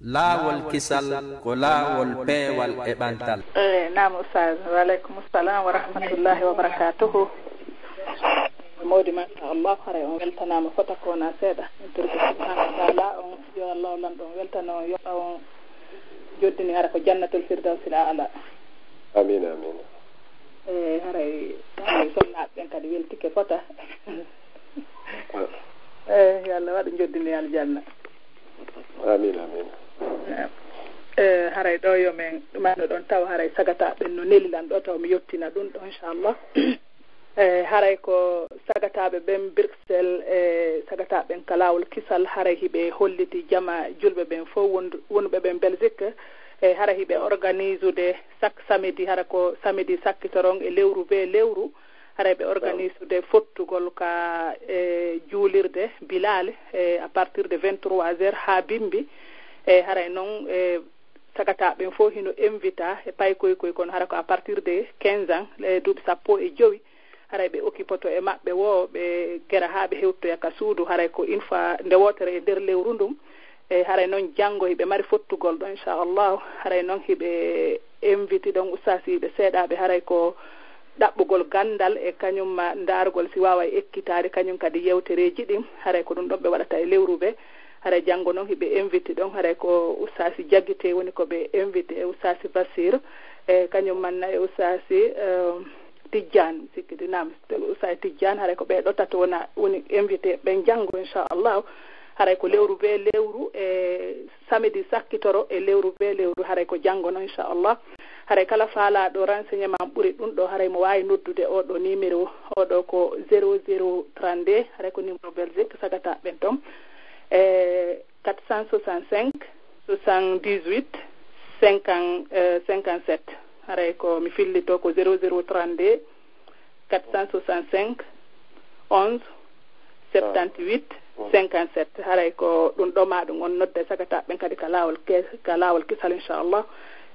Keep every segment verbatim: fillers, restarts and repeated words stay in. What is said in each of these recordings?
Laawol kisal ko laawol peewal e ɓantal. Eh, naam Oustaz, wa aleykum salam wa rahmatullahi wa barakatuhu. Mawdi, machallah, haray on weltanaama fota ko wonaa seeɗa. En torike subhanahu wa taala on, yo Allah lanɗo on weltano on, yoɓa on joddini hara ko jannatul firdawsil aala. Amin, amin. Eh, haray, haray sonnaaɓe ɓen kadi weltike fota. Eh, yo Allah waɗu joddini aljanna. Amin, amin. Eh, haray ɗo yo men ɗumanno ɗon taw haray sagataaɓe ɓen no neli lan ɗo taw mi yottina ɗum ɗo inchallah. Eh, haray ko sagataaɓe ɓen Bruxelles, e sagataaɓe ɓen ka laawol kisal, haray hiɓe holliti jama julɓe ɓen fof wondu- wonuɓe ɓen Belgique. E haray hiɓe organisude chaque samedi, hara ko samedi sakkitoron e lewru be lewru. Haray ɓe organisude fottugol ka e juulirde Bilal e à partir de vingt-trois heures haa bimbi. E haray noon e sagataaɓe ɓen fof hino invita e paykoy koy, kono hara ko à partir de quinze ans, e duuɓi sappo e jowi. Haray ɓe okkipoto e maɓɓe wo, ɓe gera haa ɓe hewtoya ka suudu, haray ko une fois nde wootere e nder lewru ndun. E haray noon janngo hiɓe mari fottugol ɗo inchallahu. Haray noon hiɓe inviti ɗon ustaasi hiɓe seeɗaaɓe, haray ko ɗaɓɓugol ganndal e kañum ma ndaargol si waaway ekkitaade kañum kadi yewtereeji ɗin. Haray ko ɗum ɗon ɓe waɗata e lewru be. Haray janngo noon hiɓe inviti ɗon, haray ko ustaasi Jagite woni ko ɓe inviti e ustaasi Basir, e kañum manna e ustaasi, eh, Tijjaan, mi sikki ɗi naam, ustaasi Tijjaan, haray ko ɓee ɗo tato wona, woni invité ɓen janngo, inchallahu. Haray ko lewru be lewru e samedi sakkitoro e lewru be lewru, haray ko janngo noon, inchallah. Haray kala faalaaɗo renseignement ɓuri ɗum ɗo, haray mo waawi noddude oo ɗo numéro, oo ɗo ko zéro zéro trente-deux, haray ko numéro Belgique, sagataaɓe ɓen toon. E quatre cent soixante-cinq, soixante-dix-huit, cinquante, euh, cinquante-sept. Haray ko mi fillito ko zéro zéro trente-deux, quatre cent soixante-cinq, onze, septante-huit, cinquante-sept. Haray ko ɗum ɗo ma ɗum on nodda sagataaɓe ɓen kadi ka laawol ke-, ka laawol kisal, inchallah.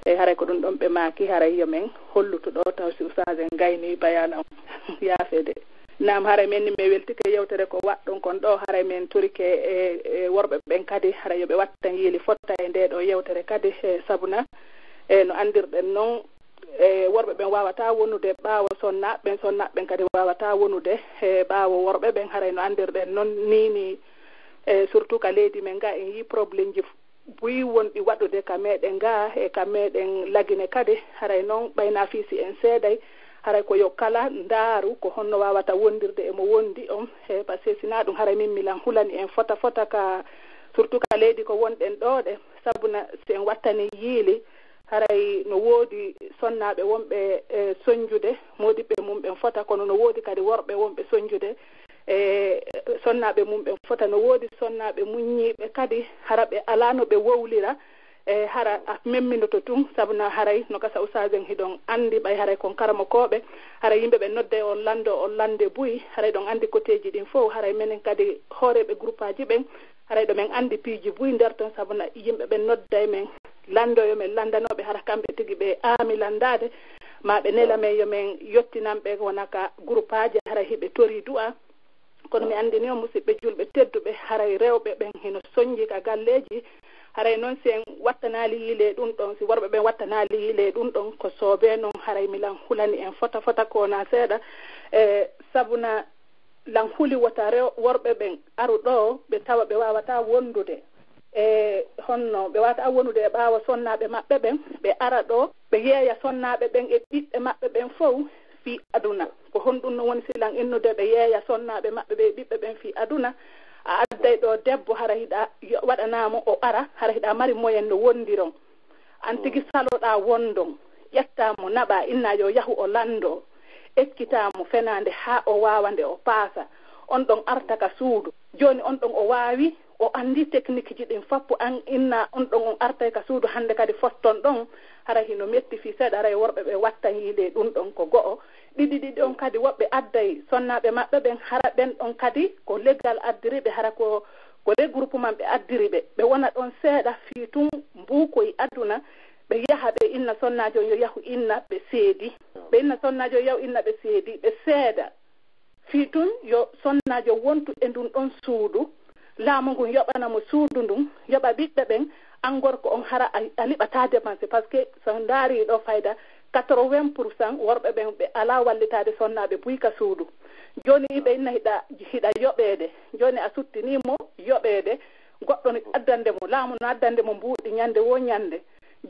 E haray ko ɗum ɗon ɓe maaki, haray yo men hollutu ɗo taw si ustaas en gayni bayaana on. Yaafeede. Naam, haray men ni mi weltike yewtere ko waɗɗon kon ɗo, haray men torike e, e worɓe ɓen kadi, haray yo ɓe wattan yiili fotta e nde ɗo yewtere kadi, e sabuna, e no anndirɗen non, e worɓe ɓen waawata wonude ɓaawo sonnaaɓe ɓen, sonnaaɓe ɓen kadi waawata wonude e ɓaawo worɓe ɓen, haray no anndirɗen non ni ni, e surtout ka leydi men ga en yii problèmeji buy wonɗi waɗude ka meɗen ga e ka meɗen Lagine kadi, haray noon ɓayna fii si en seeday, haray ko yo kala ndaaru ko honno waawata wondirde e mo wondi on, e parce que si na ɗum haray min milan hulani en fota fota ka, surtout ka leydi ko wonɗen ɗo ɗe, sabuna si en wattani yiili, haray no woodi sonnaaɓe wonɓe e soñjude moodiɓɓe mum ɓen fota, kono no woodi kadi worɓe wonɓe soñjude e sonnaaɓe mum ɓen fota. No woodi sonnaaɓe muññiiɓe kadi, hara ɓe alaa no ɓe wowlira, e hara a memminoto tun, sabu na haray no gasa ustaas en hiɗon anndi ɓay haray kon karamokooɓe, haray yimɓe ɓe nodde on lanndo on lannde buy, haray ɗon anndi koteeji ɗin fof, haray menen kadi hooreeɓe groupaaji ɓen, haray ɗo men anndi piiji buy nder ton, sabu na yimɓe ɓen nodday men lanndo yo men lanndanooɓe, hara kamɓe tigi ɓe aami lanndaade, ma ɓe nela men yo men yottinan ɓe wona ka groupaaji, haray hiɓe torii du'a. Kono mi anndini on, musiɓɓe julɓe tedduɓe, haray rewɓe ɓen hino soñji ka galleeji. Haray noon, si en wattanaali yiile ɗum ɗon, si worɓe ɓen wattanaali yiile ɗum ɗon, ko soobee noon, haray mi lan hulani en fota fota ko wonaa seeɗa. E sabu na lan huli wota rew-, worɓe ɓen aru ɗo, ɓe tawa ɓe waawataa wondude. E honno ɓe waawataa wonude e ɓaawo sonnaaɓe maɓɓe ɓen, ɓe ara ɗo, ɓe yeeya sonnaaɓe ɓen e ɓiɓɓe maɓɓe ɓen fow fii aduna. Ko honɗum no woni silan innude ɓe yeeya sonnaaɓe maɓɓe ɓe e ɓiɓɓe ɓen fii aduna? A adday ɗo debbo, hara hiɗa yo-, waɗanaa mo o ara, hara hiɗa mari moyen no wondiron. An tigi saloɗaa wondon, ƴettaa mo, naɓaa, innaa yo yahu o lanndoo, ekkitaa mo fenaande haa o waawa nde o paasa. On ɗon arta ka suudu. Jooni on ɗon o waawi, o anndi teknikji ɗin fappu, an innaa on ɗon on artay ka suudu hannde kadi fotton ɗon, hara hino metti fii seeɗa, haray worɓe ɓe wattan yiile ɗum ɗon ko go'o. Ɗiɗi ɗiɗi on kadi woɓɓe adday sonnaaɓe maɓɓe ɓen, hara ɓen ɗon kadi ko leggal addiri ɓe, hara ko, ko regroupement ɓe addiri ɓe. Ɓe wona ɗon seeɗa fii tun mbuukoy aduna, ɓe yaha ɓe inna sonnaajo on yo yahu inna ɓe seedi. Ɓe inna sonnaajo yo yahu inna ɓe seedi, ɓe seeda. Fii tun yo sonnaajo wontu e ndun ɗon suudu, laamu ngun yoɓana mo suudu ndun, yoɓa ɓiɓɓe ɓen, An gorko on hara a, a liɓataa dépense, parce que so ndaari ɗo fayda, quatre-vingts pour cent worɓe ɓen ɓe alaa wallitaade sonnaaɓe buy ka suudu. Jooni ɓe inna hiɗa, hiɗa yoɓeede. Jooni a suttinii mo yoɓeede, goɗɗo no addande mo, laamu no addande mo mbuuɗi ñande woo ñande.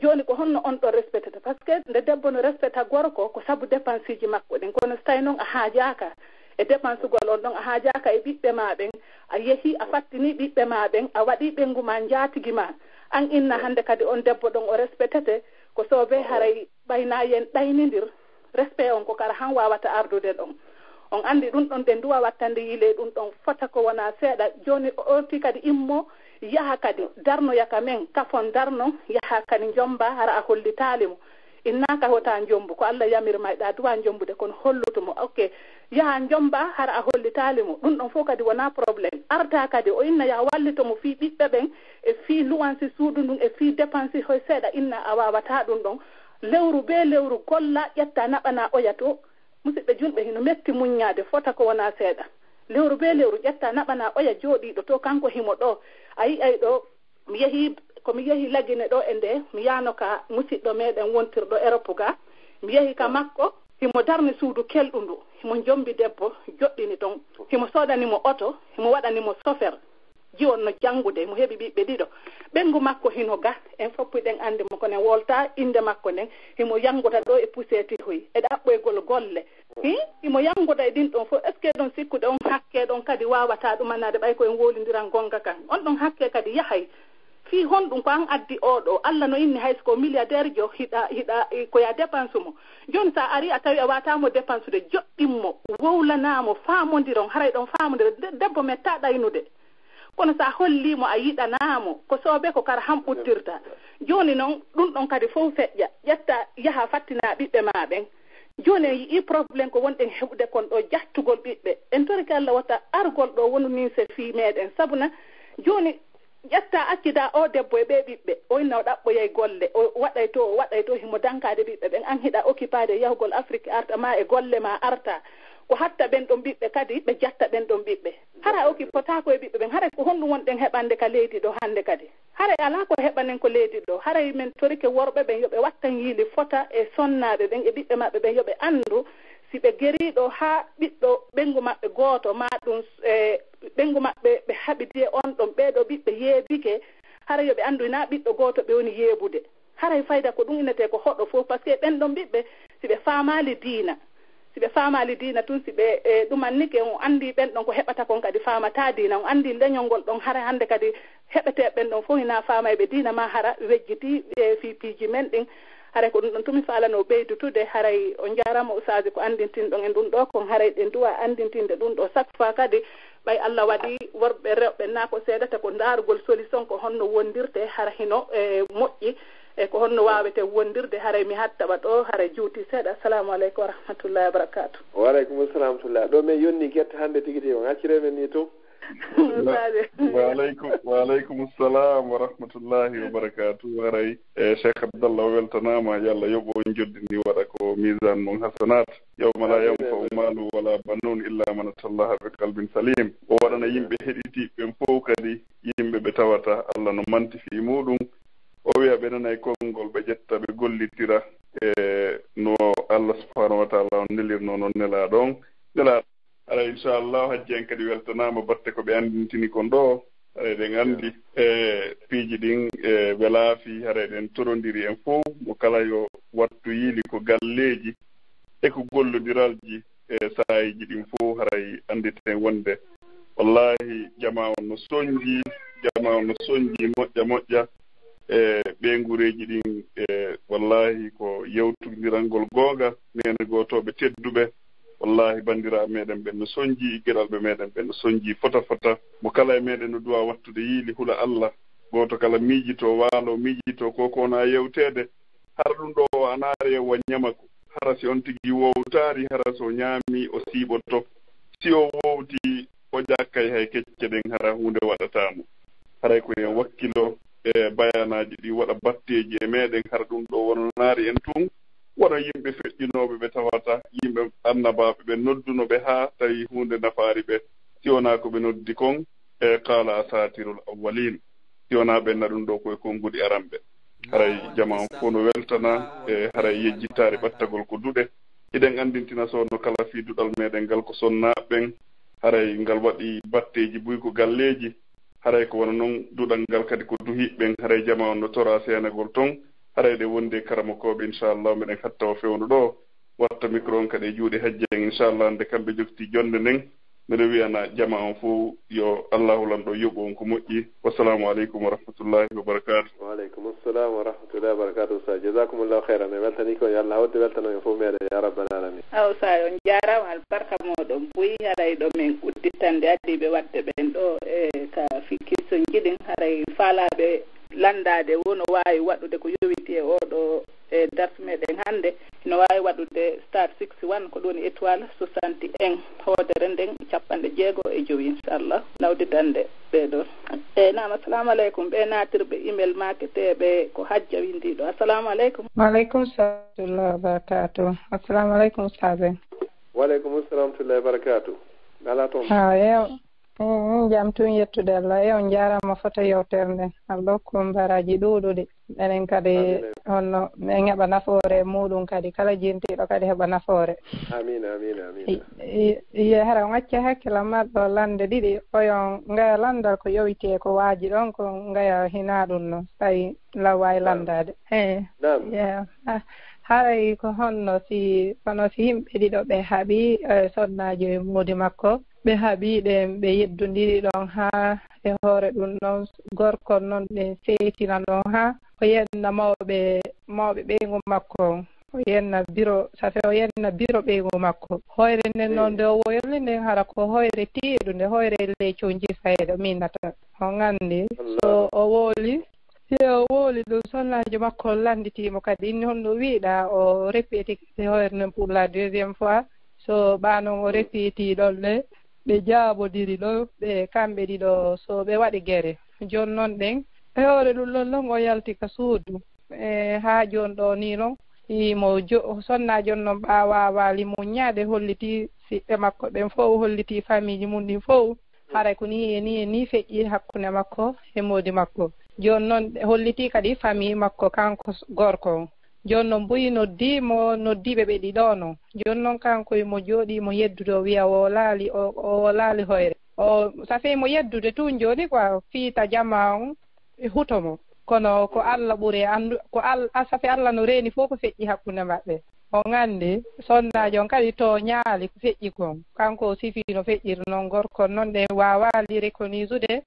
Jooni ko honno on ɗo respectata? Parce que nde debbo no respecta gorko, ko sabu dépenseji makko ɗin. Kono so tawi noon a haajaaka e dépensugol on ɗon, a haajaaka e ɓiɓɓe ma ɓen, a yehi, a fattini ɓiɓɓe ma ɓen, a waɗi ɓengu ma, njaatigi ma, an inna hannde kadi on debbo ɗon o respectete, ko soobee haray ɓayna yen ɗaynindir, respect on ko kara han wawata ardude ɗon. On anndi ɗum ɗon ɗen duwa wattande yiile ɗum ɗon fota ko wona seeɗa. Jooni o orti kadi immo, yaha kadi darnoya ka men, kafon darno, yaha kadi njomba, hara a hollitaali mo. Innaaka wota njombu, ko Allah yamir ma, ɗa duwa njombude, kono hollutu mo. Ok, yaha njomba, hara a hollitaali mo. Ɗum ɗon fof kadi wona problème. Arta kadi, o inna yaha wallito mo fii ɓiɓɓe ɓen, e fii luwansi suudu ndun, e fii dépense hoy seeɗa, inna a wawata ɗum ɗon. Lewru be lewru golla, ƴetta naɓana oya to. Musidɓe julɓe, hino metti muññaade, fota ko wona seeɗa. Lewru be lewru ƴetta naɓana oya jooɗiiɗo to, kanko himo ɗo. A yi'ay ɗo, mi yehi, ko mi yehi Lagine ɗo e nde, mi yaano ka musidɗo meɗen wontirɗo Europe ga. Mi yehi ka makko, himo darni suudu kelɗundu, himo jombi debbo, joɗɗini ton. Himo soodani mo oto, himo waɗani mo sofer. Jiwon no janngude, mo heɓi ɓiɓɓe ɗiɗo. Ɓengu makko hino ga, en fof puɗɗen annde mo, kono en wolta innde makko nden. Himo yannguda ɗo e puseeti hoy, e ɗaɓɓoygol golle. Hi? Himo yannguda e ɗin ɗon fof. Est-ce que ɗon sikkude on hakke ɗon kadi wawata ɗumanaade ɓay ko en wowlindiran gonga kan? On ɗon hakke kadi yahay. Fii honɗum ko an addi oo ɗoo? Allah no inni hay so ko milliardaire jo, hiɗa, hiɗa, ko ya dépense mo. Jooni sa ari a tawi a wata mo dépense de, joɗɗin mo, wowlana mo, faamondiron, haray ɗon faamondira. De-, debbo metta ɗaynude. Kono sa holli mo a yiɗanaa mo, ko soobe ko kara hamɓuttirta. Jooni non, ɗum ɗon kadi fof feƴƴa, ƴetta, yaha fattina ɓiɓɓe ma ɓen. Jooni en yi'i problème ko wonɗen heɓude kon ɗo jattugol ɓiɓɓe. En torike Allah wata argol ɗo wonu ninse fii meɗen. Sabuna, jooni ƴetta accida o debbo e ɓe ɓiɓɓe. O inna o ɗaɓɓoyay golle, o waɗay to, o waɗay to, himo dankaade ɓiɓɓe ɓen. An hiɗa okkipaade e yahugol Afrique arta ma e golle ma arta. Ko hatta ɓen ɗon ɓiɓɓe kadi, ɓe jatta ɓen ɗon ɓiɓɓe. Hara o kippotaako e ɓiɓɓe ɓen. Haray ko honɗum wonɗen heɓande ka leydi ɗo hannde kadi? Haray alaa ko heɓanen ko leydi ɗo. Haray men torike worɓe ɓen yo ɓe wattan yiili fota e sonnaaɓe ɓen e ɓiɓɓe maɓɓe ɓen, yo ɓe anndu si ɓe geriiɗo haa ɓiɗɗo ɓengu maɓɓe gooto, maa ɗum, e, ɓengu maɓɓe ɓe haɓidi e on ɗon, ɓee ɗoo ɓiɓɓe yeebike, haray yo ɓe anndu hinaa ɓiɗɗo gooto ɓe woni yeebude. Haray fayda ko ɗum innetee ko hoɗo fof, parce que ɓen ɗon ɓiɓɓe, si ɓe faamaali diina, si ɓe faamaali diina tun, si ɓe, e, ɗumannike, on anndi ɓen ɗon ko heɓata kon kadi faamataa diina, on anndi leñol ngol ɗon, haray hannde kadi heɓetee ɓen ɗon fof hinaa faamaaɓe diina, ma hara wejjiti, e, fii piiji men ɗin. Haray ko ɗum ɗon tun mi faalano ɓeydutude, haray on njaaraama ustaaji ko anndintinɗon en ɗum ɗo kon, haray ɗen duwa anndintinde ɗum ɗo chaque fois kadi, ɓay Allah waɗi worɓe rewɓe naa ko seedata ko ndaarugol solution ko honno wondirte, hara hino, e, moƴƴi, e ko honno waawete wondirde, haray mi hattaɓa ɗo, haray juuti seeɗa. Assalamu aleykum wa rahmatullahi wa barakatuh. Wa aleykum assalam wa rahmatullah. Ɗo men yonni gerte hannde tigi tigi, on accire men ni tun. Wa aleykum, wa aleykum salam wa rahmatullahi wa barakatuh. Haray, e, Cheikh Abdallah o weltanaama, yo Allah yoɓ on joɗɗini waɗa ko misan mum hasanat. Yawma la yanfa'u malu wala banun illa man atallaha bi qalbin salim. O waɗana yimɓe heɗitiiɓe ɓen fof kadi yimɓe ɓe tawata Allah no manti fii muɗum. O wi'a ɓe nanay konngol, ɓe ƴetta, ɓe gollitira e no Allah subhanahu wa ta'ala on nelirno, non nelaaɗo on. Nelaaɗo, haray inchallah hajji en kadi weltanaama batte ko ɓe anndintini kon ɗo. Haray ɗen anndi e piiji ɗin e welaafi, haray ɗen torondiri en fof, mo kala yo wattu yiili ko galleeji e ko gollodiralji e saayiiji ɗin fof, haray annditen wonde wallahi jamaa on no sonji, jamaa on no sonji moƴƴa moƴƴa. E ɓeynguureeji ɗin, e wallahi ko yewtondirangol goonga, neene gootooɓe tedduɓe, wallahi banndiraaɓe meɗen ɓen no sonji, geɗalɓe meɗen ɓen no sonji fota fota. Mo kala e meɗen no duwa wattude yiili hula Allah, gooto kala miijito waalo, miijito ko ko wona yewteede. Hara ɗum ɗo o anaare wa ñamaku. Hara si on tigi wowtaari, hara so ñaami o siiɓoto. Si o wowti, o ƴakkay hay kecce ɗen, hara huunde waɗataa mo. Haray ko en wakkilo e bayanaaji ɗi waɗa batteeji e meɗen, hara ɗum ɗo wononaari en tun. Wono yimɓe feƴƴinooɓe ɓe tawata yimɓe annabaaɓe ɓe nodduno ɓe haa tawi huunde nafaari ɓe. Si wonaa ko ɓe noddi kon, e qaala asaatirul awwaliin. Si wonaa ɓen na ɗum ɗo koye konnguɗi aranɓe. Haray jama on fof no weltana, e haray yejjittaare ɓattagol ko duɗe. Hiɗen anndintina soono kala fii duɗal meɗen ngal ko sonnaaɓe ɓen. Haray ngal waɗi batteeji buy ko galleeji. Haray ko wano non duɗal ngal kadi ko duhiiɓe ɓen. Haray jama on no toraa seenagol ton. Haray ɗe wondi e karamokooɓe, inchallah, meɗen hatta o fewndo ɗo. Watta micro on kadi e juuɗe hajji en, inchallah, nde kamɓe jogti jonde nden. Miɗo wiyana jama on fof yo Allahu Lanɗo yoɓu on ko moƴƴi. Wassalamu aleykum wa rahmatullahi wa barakatuh. Wa aleykum assalam wa rahmatullahi wa barakatuh. Sa jazakumullahu khairan. Mi weltani ko yo Allah hawti weltano en fof meɗen ya rabbal alamin. Aw sa on jaarama albarka moɗon buy haray ɗo men udditande adiɓe wadde ɓen ɗo e ka fikkisonji ɗin haray faalaɓe landaade woo no waawi waɗude ko yowiti e oo ɗoo e darsu meɗen hannde, hino waawi waɗude star six one, ko ɗum woni étoile soixante et un, hoodere nden cappanɗe jeego e jowi, inchallah, nawditande ɓee ɗoo. Eey, naam, assalamu aleykum. Ɓee naatirɓe email maaketeeɓe ko hajja winndii ɗoo. Assalamu aleykum. Wa aleykum salam wa rahmatullahi wa barakatuh. Assalamu aleykum, ustaz en. Wa aleykum salam wa rahmatullahi wa barakatuh. Ngalaa toon. Ah, eew. Mm, mm, jam tun yettude Allah. E on jaaraama fota yewtere nden. Allah hokku on baraaji ɗuuɗuɗi. Enen kadi honno men heɓa nafoore e muɗum kadi. Kala jintiiɗo kadi heɓa nafoore. Amin, amin, amin. I- i- Iye hara on acca hakkila marɗo lande ɗiɗi. Oyon ngaya landal ko yowiti e ko waaji ɗon ko ngaya hinaa ɗum no. Tawi law waawi landaade. He. Naam. Yeah. Ha- Haray ko honno si, kono si yimɓe ɗiɗo ɓe haɓi, eh, sonnaajo e moodi makko, ɓe haɓi ɗen, ɓe yeddondiri ɗon haa e hoore ɗum ɗon, gorko non ɓe seytina ɗon haa o yenna mawɓe, mawɓe ɓeyngu makko on. O yenna biro, safe o yenna biro ɓeyngu makko. Hoyre nden non nde o woyli nden hara ko hoyre tiiɗunde, hoyre ley conji fayda minnata. On anndi, so o wooli, si o wooli ɗum, sonnaajo makko on lannditiimo kadi, inni honno wiiɗaa, o répéti kadi hoyre nden pour la deuxième fois. So ɓaa non o répéti ɗon le, ɓe jaabodiri ɗo, ɓe kamɓe ɗiɗo, so ɓe waɗi gere. Jooni non ɗen, e hoore ɗum ɗon non o yalti ka suudu. E haa jooni ɗo nii non, imo jo-, sonnaajo on non ɓaa waawaali muññaade, hollitii siɓɓe makko ɓen fow, hollitii famiiji mum ɗin fow. Haray ko nii e nii e nii feƴƴi hakkunde makko e moodi makko. Jooni non ɓe hollitii kadi famii makko kanko s-, gorko on. Jooni non buy noddii mo, noddiiɓe ɓe ɗiɗo non. Jooni non kanko imo jooɗii mo yeddude, o wiya o wolaali, o, o wolaali hoyre. O, ça fait mo yeddude tun jooni quoi, fiita jamaa on e huto mo. Kono ko Alla ɓuri e anndu, ko Al-, a, ça fait Alla no reeni fof ko feƴƴi hakkunde maɓɓe. On anndi, sonnaajo on kadi tooñaali ko feƴƴi kon. Kanko o sifii no feƴƴiri non gorko on non, ɗen waawaali reconnaître-ude,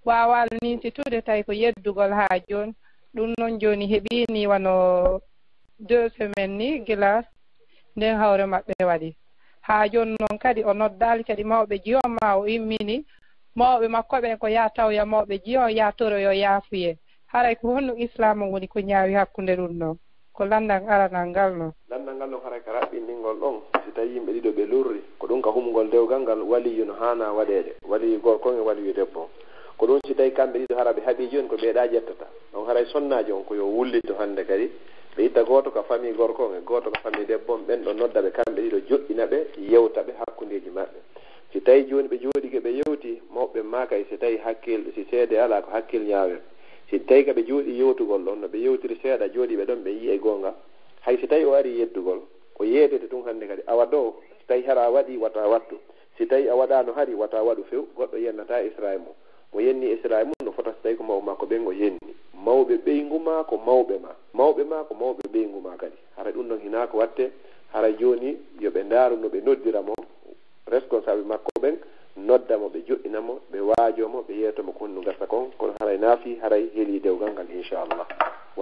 waawaali ninsitude, tawi ko yeddugol haa jooni. Ɗum non jooni heɓii ni wano deux semaines ni gila nden hawre maɓɓe waɗi. Haa jooni non kadi o noddaali kadi mawɓe jiyo ma o immini mawɓe makko ɓen ko yaa tawya mawɓe jiyo, yaa toroyo yaafuye. Haray ko honno Islaam on woni ko ñaawi hakkunde ɗum ɗon? Ko lanndal aranal ngal non. Lanndal ngal non haray ka raɓɓinɗingol ɗon. Si tawi yimɓe ɗiɗo ɓe lurri, ko ɗum ka humugol dewgal ngal waliyu no haana waɗeede. Waliyu gorko on e waliyu debbo on. Ko ɗum si tawi kamɓe ɗiɗo hara ɓe haɓii jooni ko ɓeeɗa ƴettata. Ɗon haray sonnaajo on ko yo wullito hannde kadi. Ɓe itta gooto ka famii gorko on e gooto ka famii debbo on. Ɓen ɗon nodda ɓe kamɓe ɗiɗo joɗɗina ɓe, yewta ɓe hakkundeeji maɓɓe. Si tawi jooni ɓe jooɗike ɓe yewti, mawɓe maaka e si tawi hakkil, si seede alaa ko hakkil ñaawen. Si tawi ka ɓe jooɗii yewtugol ɗon, no ɓe yewtiri seeɗa jooɗii ɓe ɗon ɓe yi'ay goonga. Hay si tawi o arii yeddugol, ko yeedete tun hannde kadi. Awa ɗoo, si tawi hara a waɗii, wata a wattu. Si tawi a waɗaano hari, wata a waɗu few, goɗɗo yennataa Israayiil mum. Mo yenni Israayiil mum no fota si tawi ko mawɓe makko ɓen o yenni. Mawɓe ɓeyngu maa ko mawɓe maa. Mawɓe maa ko mawɓe ɓeyngu maa kadi. Hara ɗum ɗon hinaa ko watte, hara jooni yo ɓe ndaaru no ɓe noddira mo. Responsable makko ɓen nodda mo, ɓe joɗɗina mo, ɓe waajoo mo, ɓe yeeto mo ko honno gasa kon. Kono haray naafii, haray helii dewgal ngal, inchallah.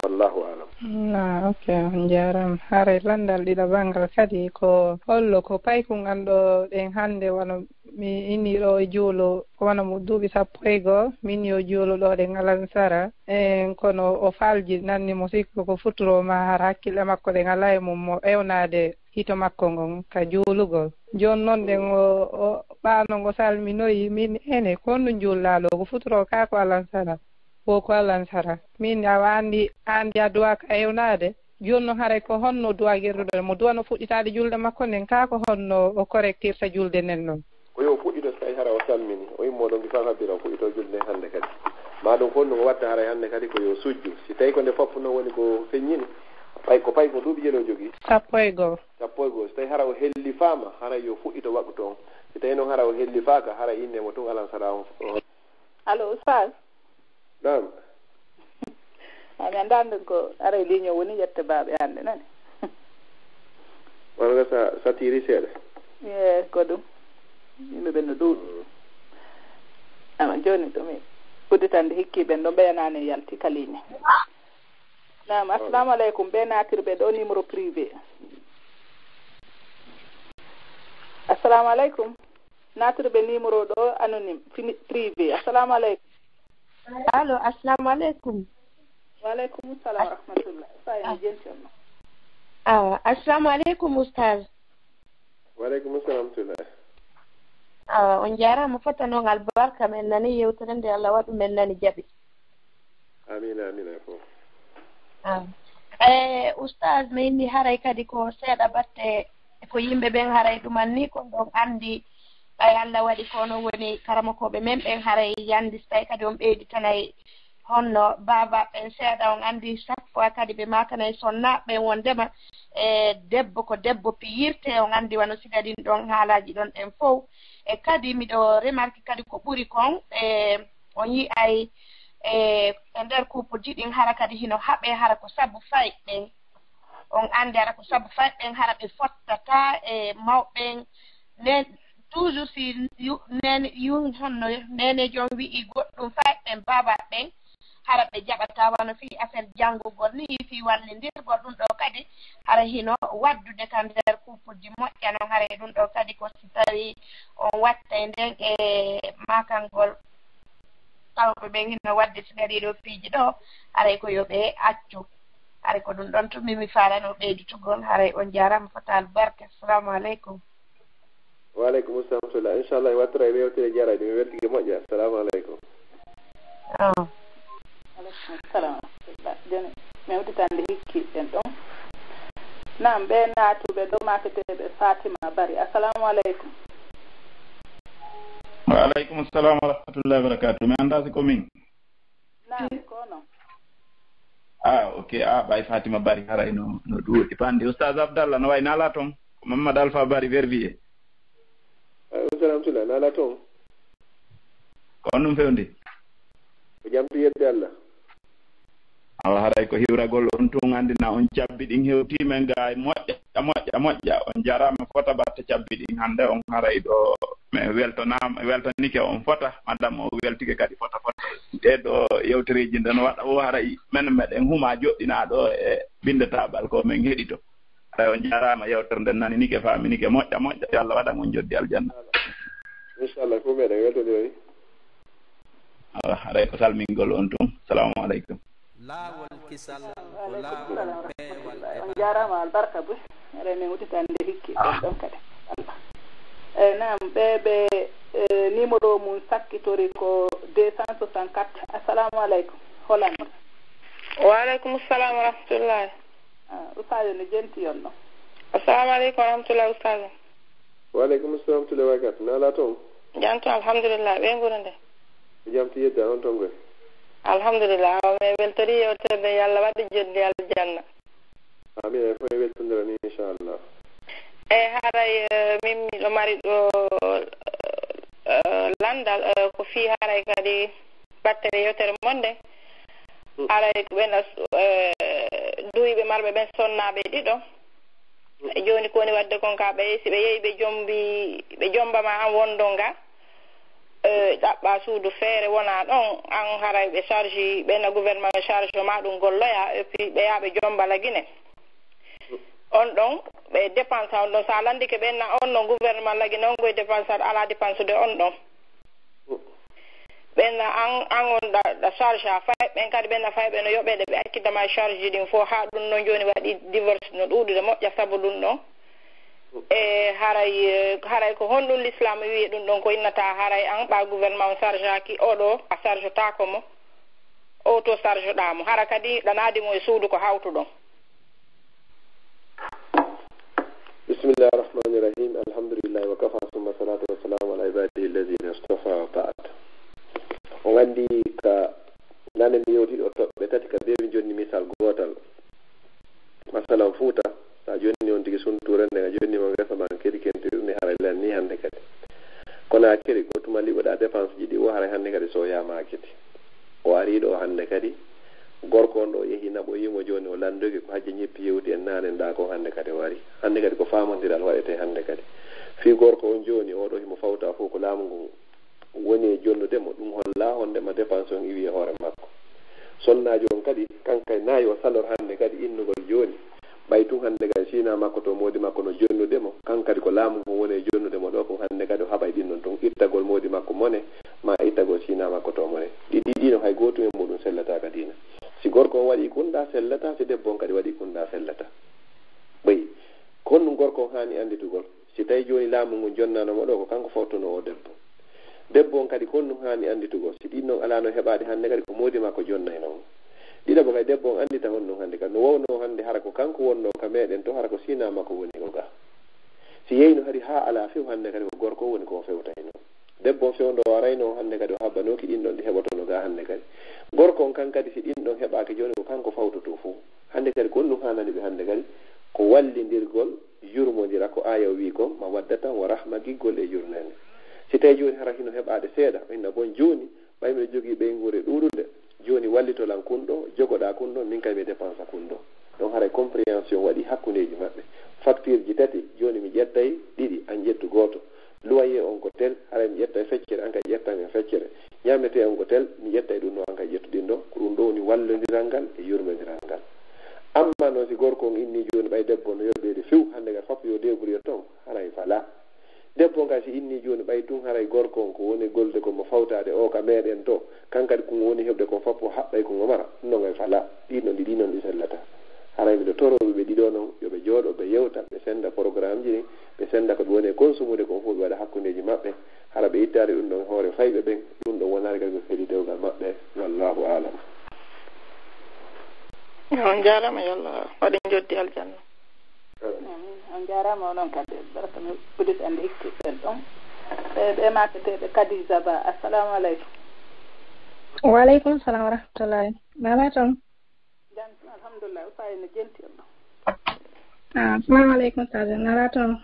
Wallahu alam. Na, ok, on njaaraama. Haray lanndal ɗiɗaɓal ngal kadi ko hollo ko paykun an ɗo ɗen hannde wano mi inni ɗo e juulu, ko wano mo duuɓi sappo e goo, min yo juulu ɗo ɗen alansara. En kono o faalji nanni mo sikku ko futuro ma har hakkille makko ɗen alaa e mum mo ewnaade hito makko ngon ka juulugol. Jooni non ɗen o, o ɓaano ngo salminoyi min ene ko honno njuullaa ɗo ko futuro kaa ko alansara. Wo ko alansara. Min awa anndi, anndi a duwaaka ewnaade. Jooni non haray ko honno duwa gerɗuɗo mo duwa no fuɗɗitaade julde makko nden kaa ko honno o correctirta julde nden non? Ko yo o fuɗɗito so tawi hara o salmini. O immoo ɗon gifaa habbira o fuɗɗito julde nden hannde kadi. Ma ɗum fof no watta haray hannde kadi ko yo sujju. Si tawi ko nde fof noon woni ko feññini, pay ko pay ko duuɓi jelo jogii. Sappo e goo. Sappo e goo. Si tawi hara o hellifaama, haray yo fuɗɗito waɗɗu toon. Si tawi noon hara o hellifaaka, haray innde mo tun alan sara on. Allo, Oustaz? Naam. A mi anndaa ɗum ko aray ligne o woni yette baaɓe hannde, nani? Walla sa, sa tiiri seeɗa? Ye, ko ɗum. Yimɓe ɓen no ɗuuɗi. Mm. Ama jooni to mi udditande hikki ɓen ɗon ɓeyanaani yalti ka ligne. Naam, assalamu aleykum. Ɓe naatirɓe ɗo numéro privé. Assalamu aleykum. Naatirɓe numéro ɗo anonyme, fini, privé. Assalamu aleykum. Allo, assalamu aleykum. Wa aleykum salam wa rahmatullah. Fa en jenti on. Ah, assalamu aleykum, Oustaz. Wa aleykum salam wa rahmatullah. Ah, on jaaraama fota noon albarka, men nani yewtere nde, Allah waɗu men nani jaɓi. Amiin, amiin, a fof. Ah. Eh, Oustaz, mi inni haray kadi ko seeɗa batte ko yimɓe ɓen haray ɗuman ni, kon ɗon anndi, ɓay Allah waɗi ko onon woni karamokooɓe men ɓen, haray yanndi si tawi kadi on ɓeyditanay honno baaba ɓen seeɗa, on anndi chaque fois kadi ɓe maakanay sonnaaɓe ɓen wonndema, e debbo ko debbo piyirte, on anndi wano sigadin ɗon haalaaji ɗon ɗen fow. E kadi miɗo remarque kadi ko ɓuri kon, e on yi'ay e, e nder couple ji ɗin hara kadi hino haɓe hara ko sabu fay ɓen. On anndi hara ko sabu fay ɓen hara ɓe fottata e mawɓen. Ne, toujours si yu-, nene, yu-, honno nenejo on wi'i goɗɗum fay ɓen baaba ɓen, hara ɓe jaɓata wano fii affaire janngugol ni, fii wallindirgol ɗum ɗo kadi, hara hino waddude ka nder couple ji moƴƴa non, hara e ɗum ɗo kadi ko si tawi on wattay nden e maakangol tawɓe ɓen hino wadde si ɗiɗo piiji ɗo, haray ko yo ɓe accu. Haray ko ɗum ɗon tun mi, mi faalano ɓeyditugol. Haray on jaaraama fota albarka. Assalamu aleykum. Wa aleykum salam wa rahmatullah. Inchallah, en wattora e yewtere jaraɗe. Mi weltike moƴƴa. Assalamu aleykum. Ah. Aleykum salam wa rahmatullah. Jooni, mi udditande hikki ɗen ɗon. Naam, ɓe naatuɓe ɗo maaketeeɓe Fatima Bari. Assalamu aleykum. Wa aleykum salam wa rahmatullahi wa barakatuh. Mi anndaa si ko min. Naam, ko non. Ah, ok. Ah, ɓay Fatima Bari haray no, no ɗuuɗi. Pandi Oustaz Abdallah no way nala toon. Ko Mamadou Alpha Bari Verviers. Aleykum salam tula, nala toon. Ko on ɗum fewndi? Ko jam to yedde Allah. Awa haray ko hiwragol on tun anndina on cabbi ɗin hewti men ga e moƴƴa, moƴƴa, moƴƴa. On jaraama fota batte cabbi ɗin hannde on haray ɗo men weltonaama, weltanike on fota. Madame o weltike kadi fota, fota. Ɗee ɗo yewtereeji nden waɗa o haray men meɗen huma joɗɗinaa ɗo e binde taabal ko men heɗito. Haray on jaraama yewtere nden naninike, faaminike moƴƴa, moƴƴa. Yo Allah waɗan on joddi aljanna. Inchallah, ko meɗen weltondira ni. Awa, haray ko salmingol on tun. Salamu aleykum. Laawol kisal ko laawol peewal e on barka. Jaraama albarka buy. Haray min udditande hikki ɗon ɗon kadi. Allah. E naam, ɓe, ɓe, e, numéro mum sakkitori ko deux cent soixante-quatre. Assalamu aleykum. Hollande. Wa aleykum salam wa rahmatullahi. Ah, Oustaz ne jenti on ɗo. Assalamu aleykum wa rahmatullahi, Oustaz. Wa aleykum salam wa rahmatullahi wa barakatuh. Nala toon? Jam toon, alhamdulillah. Ɓe nguure nde? Jam to yedda on toon koy? Alhamdulillah. Awa, mi weltori yewtere nde, yo Allah waɗi joddi aljanna. Amin, en fof en weltondira ni, inchallah. E haray, eh, min miɗo mari ɗo, eh, landal, eh, ko fii haray kadi battere yewtere mon nde. Mm. Haray ko ɓen as-, eh, duuyɓe marɓe ɓen sonnaaɓe ɗiɗo. Mm. Jooni ko woni waɗde kon ka ɓe, si ɓe yehi ɓe jombi, ɓe jombama an wondon ga, eh, ɗaɓɓa suudu feere wona ɗon, an haray ɓe charge, ɓen na gouvernement charge ma ɗum golloya, et puis ɓe yaha ɓe jomba Lagine. On ɗon, ɓe dépense on ɗon, sa landike ɓen na on ɗon gouvernement Lagine on goy dépense, aɗa ala dépense de on ɗon. Ɓen na an, an on ɗa, ɗa charge a fay, ɓen kadi ɓen na fay ɓe no yoɓede ɓe accitama e charge ɗin fof, ha ɗum non jooni waɗi divorce no ɗuuɗude moƴƴa sabu ɗum ɗon. E haray, eh, haray ko honɗum l'islam wi'i ɗum ɗon ko innata haray an ɓa gouvernement on charge aki oɗo a charge taako mo, o to charge ɗa mo, hara kadi ɗa naadi mo e suudu ko hawtuɗon. Bismillahi rahmani rahim. Alhamdulillahi wa kafa, summa salatu wa salamu ala ibadihi alladhina istafa wa ba'd. On anndi ka Nane mi yewti ɗo toɓɓe tati ka beewi jonni misal gootal. Masalan, Fuuta, so a jonni on tigi suntuure nden, a jonni mo ngesa ma kedi kentirɗi haray lanni hannde kadi. Kono a kedi, ko tuma liɓoɗaa dépense ji ɗi, o haray hannde kadi so yaama kedi. O arii ɗo hannde kadi, gorko on ɗo yehi naɓoyii mo jooni, o lanndoyke ko hajja ñeppi yewti en naane ndaa ko hannde kadi o arii. Hannde kadi ko faamondiral waɗetee hannde kadi. Fii gorko on jooni, oo ɗo himo fawta fof ko laamu ngun woni e jonnude mo, ɗum holla honde ma dépense on iwi e hoore makko. Sonnaajo on kadi, kan kay naa yo salor hannde kadi innugol jooni. Ɓay tun hannde kadi sina makko to moodi makko no jonnude mo, kan kadi ko laamu ngun woni e jonnude mo ɗo, ko hannde kadi o haɓay ɗin ɗon tun ittagol moodi makko mone, ma ittagol sina makko to mone. Ɗi ɗiɗi no hay gootum e muɗum sellataa ka diina. Si gorko on waɗi kunɗa sellataa, si debbo on kadi waɗi kunɗa sellataa. Ɓay, ko honɗum gorko on haani annditugol? Si tawi jooni laamu ngun jonnaano mo ɗo, ko kanko fawtuno o debbo. Debbo on kadi ko honɗum haani annditugol? Si ɗin ɗon alaano heɓaade hannde kadi, ko moodi makko jonnayno mo. Ɗiɗaɓo kadi, debbo on anndita honɗum hannde kadi. No wawno hannde hara ko kanko wonno ka meɗen to, hara ko sina makko woni ko ga. Si yeyno hari haa alaa few hannde kadi, ko gorko woni ko o fewtayno. Debbo on fewndo o arayno hannde kadi, o habbanooki ɗin ɗon ɗi heɓotono ga hannde kadi. Gorko on kan kadi, si ɗin ɗon heɓaaki jooni, ko kanko fawtoto fow. Hannde kadi, ko honɗum haanani ɓe hannde kadi? Ko wallindirgol, yurmondira, ko aaya o wi'i kon, mawaddatan wa rahma, giggol e yurmeende. Si tawi jooni hara hino heɓaade seeɗa, o inna bon jooni, ɓay miɗo jogii ɓeynguure ɗuuɗunde, jooni wallito lan kun ɗo, jogoɗaa kun ɗo, min kay mi dépensa kun ɗo. Ɗon haray compréhension waɗi hakkundeeji maɓɓe. Facture ji tati, jooni mi ƴettay ɗiɗi, an ƴettu gooto. Loyer on ko tel, haray mi ƴettay feccere, an kay ƴettan e feccere. Ñaametee on ko tel, mi ƴettay ɗum ɗo, an kay ƴettu ɗin ɗo. Ko ɗum ɗo woni wallondiral ngal e yurmondiral ngal. Amma noon si gorko on inni jooni ɓay debbo no yoɓeede few, hannde kadi fop yo débrouille ton, haray fala. Debbo on kadi si inni jooni ɓay tun haray gorko on ko woni golde ko mo fawtaade o ka meɗen to, kan kadi ko woni heɓde kon fop o haɓɓay ko ngo mara, ɗum ɗon kay fala. Ɗin ɗon ɗi, ɗin ɗon ɗi sellataa. Haray miɗo torooɓe ɓe ɗiɗo non, yo ɓe jooɗo, ɓe yewta, ɓe senda programme ji ɗin, ɓe senda ko ɓe woni e consumude kon fof, ɓe waɗa hakkundeeji maɓɓe. Hara ɓe ittaade ɗum ɗon hoore fayɓe ɓen, ɗum ɗon wonaali kadi ko fedi dewgal maɓɓe. Wallahu aalam. On jaaraama, yo Allah waɗ en joddi aljanna. Amin. On jaaraama onon kadi. Barka no Kudus and Hikki en ɗon. E ɓe maketeeɓe Khadija Ba. Assalamu alaikum. Wa alaikum salam wa rahmatullahi. Nala ton. Jam, alhamdulillah. Usaye no jenti on ɗon. Ah, assalamu alaikum, Sadio. Nala ton.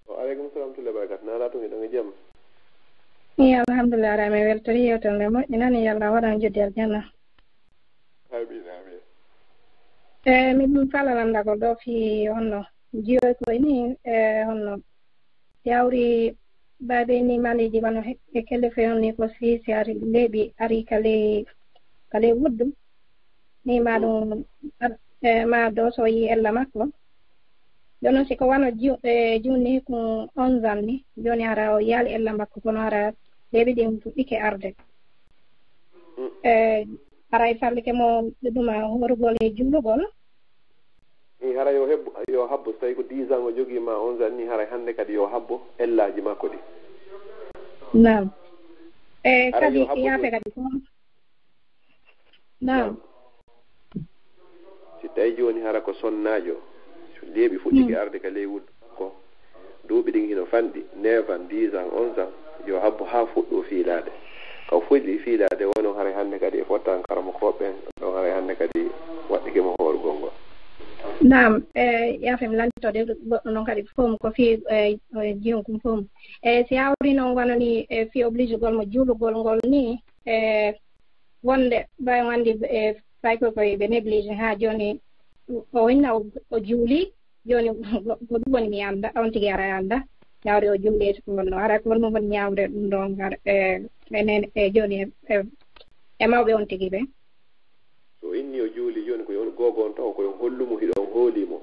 Wa alaikum salam, tulle barakat. Nala ton, iɗon e jam? Iya, alhamdulillah, ara mi weltori yewtere nde moƴƴinani, yo Allah waɗan joddi aljanna. Amin, amin. E, min fala landagol ɗo fi honno jiyoy ko ni, e, honno yawri babe ni maliji wano he, e kelle fe on ni ko si, si ari leɓi ari kale, kale wuddu. Ni ma ɗum, ar-, e, ma do so yi ella makko. Jono si ko wano ju-, e, junni ko onze ans ni, joni hara o yali ella makko, kono hara leɓi ɗin fuɗɗike arde. Mm. E, haray fallike mo ɗuma horugol e juulugol. Ni hara yo hebbo, yo habbo, so tawi ko dix ans o jogii ma onze ans ni, haray hannde kadi yo habbo ellaji makko ɗi. Naam. E, haray kadi yo habbo yaafe ɗum. Kadi ko Naam. Naam. Si tawi jooni hara ko sonnaajo, so leeɓi fuɗɗike Hmm. arde ka ley wuddu ko, duuɓi ɗin hino fanɗi, neuf ans, dix ans, onze ans, yo habbo haa fuɗɗo fiilaade. Ka o fuɗɗi fiilaade, wono haray hannde kadi e fottan karamokooɓe ɓen, ɗon haray hannde kadi waɗɗike mo hoorugol ngol. Naam, e, yaafe mi lannditoo de goɗɗo noon kadi fof ko fii, e, e, jiyum kum fof. E, si hawri noon wano ni, e, fii obligegol mo juulugol ngol ni, e, wonde, ɓay o anndi, e, fay ko koye ɓe négligé haa jooni, o hinna o, o juuli, jooni ko, ko ɗum woni mi annda, on tigi ara annda, yawde o juuli e ko wonno, hara ko honɗum woni ñaawde ɗum ɗon, har, e, enen, e, jooni, e, e, e mawɓe on tigi ɓe. So inni o juuli jooni, ko yo on googo on taw, ko yo on hollu mo hiɗon hooli mo.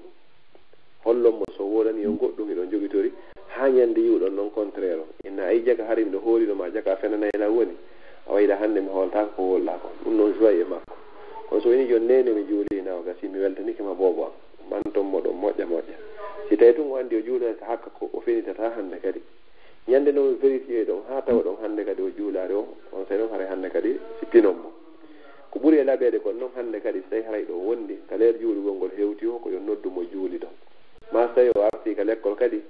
Hollon mo so woodani on goɗɗum hiɗon jogitori, haa ñande yi'uɗon non contraire on. Inna ayi jaka hari miɗo hoolino ma, jaka fenanay lan woni. A wayla hannde mi hooltaako ko woollaako. Ɗum non joie e makko. Kono so woni jooni neene mi juulino, o gasi mi weltanike ma boobo am. Manton mo ɗon moƴƴa moƴƴa. Si tawi tun o anndi o juulata hakka ko o fenitata hannde kadi. Ñande no vérifié ɗon haa tawa ɗon hannde kadi o juulaari o, on saa'i ɗon haray hannde kadi si pinon mo. Ko ɓuri e laɓeede kon non hannde kadi, so tawi haray ɗo wondi, ka leer juulugol ngol hewti o, ko yo noddu mo juulito. Maa so tawi o artii ka lekkol kadi,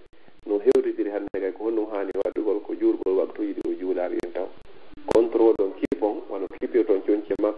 no hewtitiri hannde kadi, ko honɗum haani waɗugol, ko juurgol waktuuji ɗi o juulaari ɗin taw. Contrôle on kipon, wano kipirton conci makko,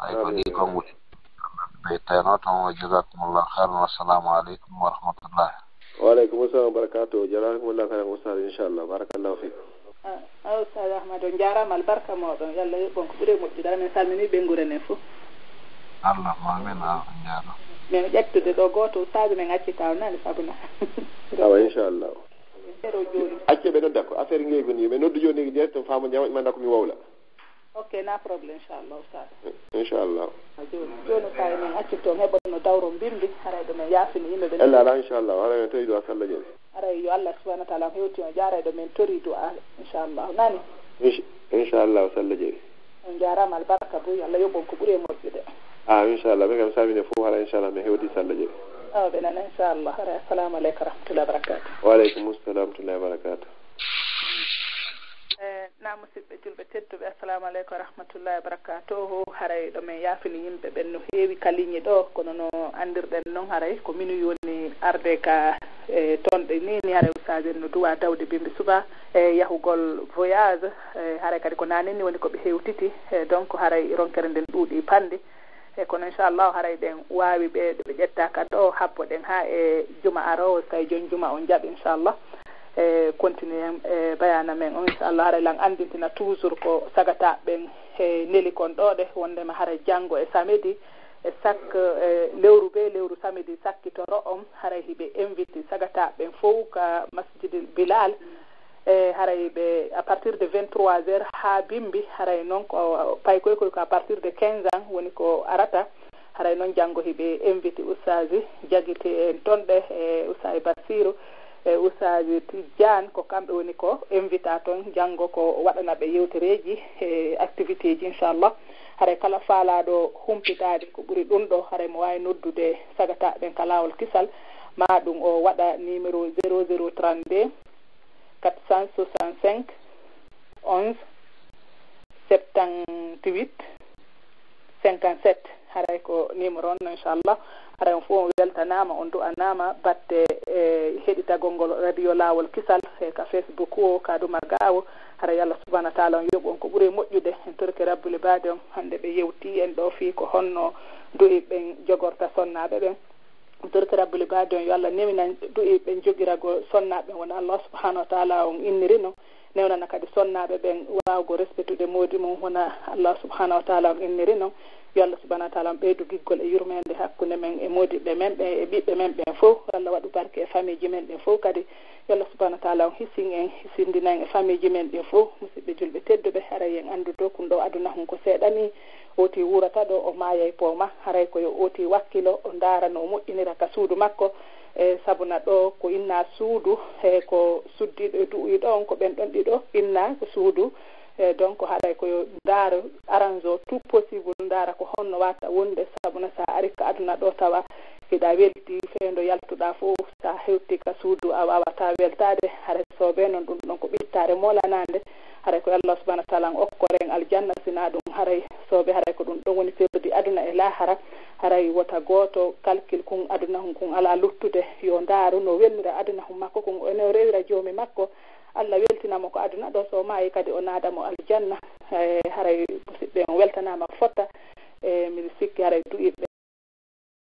Ay ko ɗi konguɗi ɓe tawno toon. Wa jazakumullahu khairan, wassalamu aleykum wa rahmatullah. Wa aleykum salam wa barakatuh. Jazakumullahu khairan, ustaz, inchallah, barakallahu fikum. A ustaz Ahmad, on njaaraama, albarka mooɗon, yo Allah yoɓ on ko ɓuri e moƴƴude. Aɗa min salmini ɓeynguure nden fof. Allahumma amin, a jaaraama. Min ƴettude ɗo gooto ustaadu men accita o nani sabuna. Awa, inchallah. Zéro jooni. Acce ɓe nodda ko affaire ngey goni, ɓe noddu jooni direct, faamo jama, imanda ko mi wowla. Ok, na problème, inchallah, ustaadu. Inchallah. A jooni, jooni ka enen accito heɓono dawro mbimbi, haray ɗo men yaafini yimɓe ɓe. Ella ala, inchallah, haray men tawi du'a salla jeeri. Haray yo Allah subhanahu wa ta'ala hewti on jaaray ɗo men tori du'a, inchallah. Nani? Inch-, inchallah, salla jeeri. On jaaraama albarka buy, Allah yoɓon ko ɓuri e moƴƴude. Ah, inchallah, ɓe kam samine fof hara inchallah, mi hewti salla jeeri. Awa ɓe nana inchallah, hara assalamu aleykum wa rahmatullahi wa barakatuh. Wa aleykum assalam wa rahmatullahi wa barakatuh. Eh, na musidɓe julɓe tedduɓe, assalamu aleykum wa rahmatullahi wa barakatuh. Haray ɗo men yaafini yimɓe ɓen no heewi kaliñi ɗo, kono no anndirɗen non haray ko minu woni arde ka, eh, ton ɗe ni, ni haray ustaaji en no duwa dawde bimbi suba. E yahugol voyage, e haray kadi ko nanen ni woni ko ɓe hewtiti, e donc haray ronkere nden ɗuuɗi pande. E kono inchallah haray ɗen waawi ɓe, ɓe ƴetta ka ɗo, habbo ɗen haa e juma arowo, so tawi jon juma on jaɓi inchallah. E continue en, e bayana men on inchallah, haray lan andintina toujours ko sagata ɓen e neli kon ɗo ɗe, wondema haray janngo e samedi, e sak, e lewru be lewru samedi sakkitoro on, haray hiɓe invite sagata ɓen fow ka Masjidil Bilal. E haray ɓe, à partir de vingt-trois heures haa bimbi, haray non ko paykoy koy ko à partir de quinze ans woni ko arata. Haray non janngo hiɓe invite ustaaji jagite en ton ɗe, e ustaaji Basiru, e ustaaji Tijjaan, ko kamɓe woni ko invita ton janngo, ko waɗana ɓe yewtereeji e activité ji, inchallah. Haray kala faalaaɗo humpitaade ko ɓuri ɗum ɗo, haray mo waawi noddude sagata ɓen ka laawol kisal, ma ɗum o waɗa numéro zéro zéro trente-deux quatre cent soixante-cinq onze septante-huit cinquante-sept. Haray ko numéro on, inchallah. Haray on fof on weltanaama, on du'anaama batte e heɗitagol ngol radio Laawol Kisal, e ka Facebook o, ka Dumar Gaawo. Haray Allah subhanahu wa ta'ala on yoɓu on ko ɓuri moƴƴude. En torike Rabbul Ibaadi on, hannde ɓe yewti en ɗo fii ko honno du'i ɓen jogorta sonnaaɓe ɓen. Torke Rabbul Ibaadi on, yo Allah newinan du'i ɓen jogirago sonnaaɓe ɓen wona Allah subhanahu wa ta'ala on inniri non. Newnana kadi sonnaaɓe ɓen waawgo respectude moodi mum wona Allah subhanahu wa ta'ala on inniri non. Yo Allah subhanahu wa ta'ala on ɓeydu giggol e yurmeende hakkunde men e moodiɓɓe men ɓe e ɓiɓɓe men ɓen fow. Yo Allah waɗu barke e famiiji men ɗin fow kadi. Yo Allah subhanahu wa ta'ala on hisin en, hisindinan e famiiji men ɗin fow. Musidɓe julɓe tedduɓe, haray en anndu dow kun ɗo aduna hun ko seeɗa ni. Ooti wuurata ɗo, o maayay pooma, haray ko yo ooti wakkilo, o ndaara no o moƴƴinira ka suudu makko. E sabuna ɗo ko inna suudu, e ko suddiiɗo e du'uyiiɗo on, ko ɓen ɗon ɗiɗo inna ko suudu. E donc haray ko yo ndaaro, arrange o tout possible, ndaara ko honno waata wonde, sabuna sa ari ka aduna ɗo tawa hiɗa welti, fewndo yaltuɗa fof, sa hewti ka suudu a waawata weltaade, haray soobee non ɗum ɗon ko ɓittaare moolanaande. Haray ko Allah subhanahu wa ta'ala on okkore en aljanna, sina ɗum haray soobee, haray ko ɗum ɗon woni perdi aduna e laahara. Haray wota gooto calcul kun aduna hun kun alaa luttude, yo ndaaru no welnira aduna hun makko kun, no rewira joomi makko. Allah weltina mo ko aduna ɗo, so maayi kadi o naada mo aljanna. E haray musidɓe on weltanaama fotta. E miɗo sikki haray du'iɓɓe